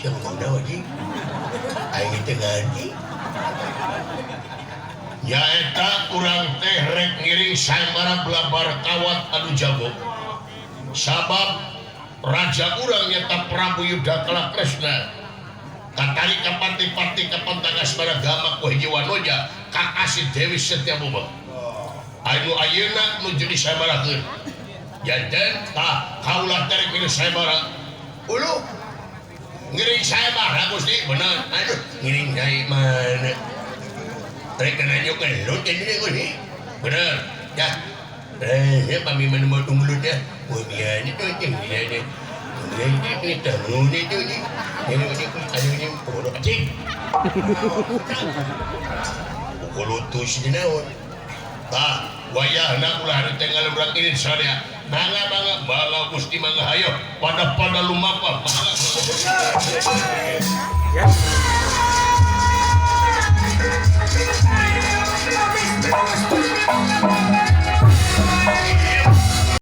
Siapa tahu anjing. Aing teh ngarti. Nyaeta urang teh rek ngiring sayembara blabar kawat anu jago. Sabab raja urang nyata Prabu Yudhakala Kresna. Katari kapati-pati kapan asmara gama ku hiji wanoja kakasih Dewi Setyabuma. Anu ayeuna nu jadi sayembarakeun. Janten tah kaulah teh rek ngiring sayembara. Uluh ngiring sayembara Gusti bener. Aduh ngiring mana? Rek nanya ngelut ini Gusti. Bener. Ya. Ya pami menemukan mulut ya. Oh iya ini tuh ini ini. Ini tahu ini tuh ini. Ini ini aduh ini pukul anjing. Pukul utus di naon. Tah, wayahna ulah teh ngalebrak ini sadaya. Mangga mangga mangga Gusti mangga hayo pada pada lumapa mangga.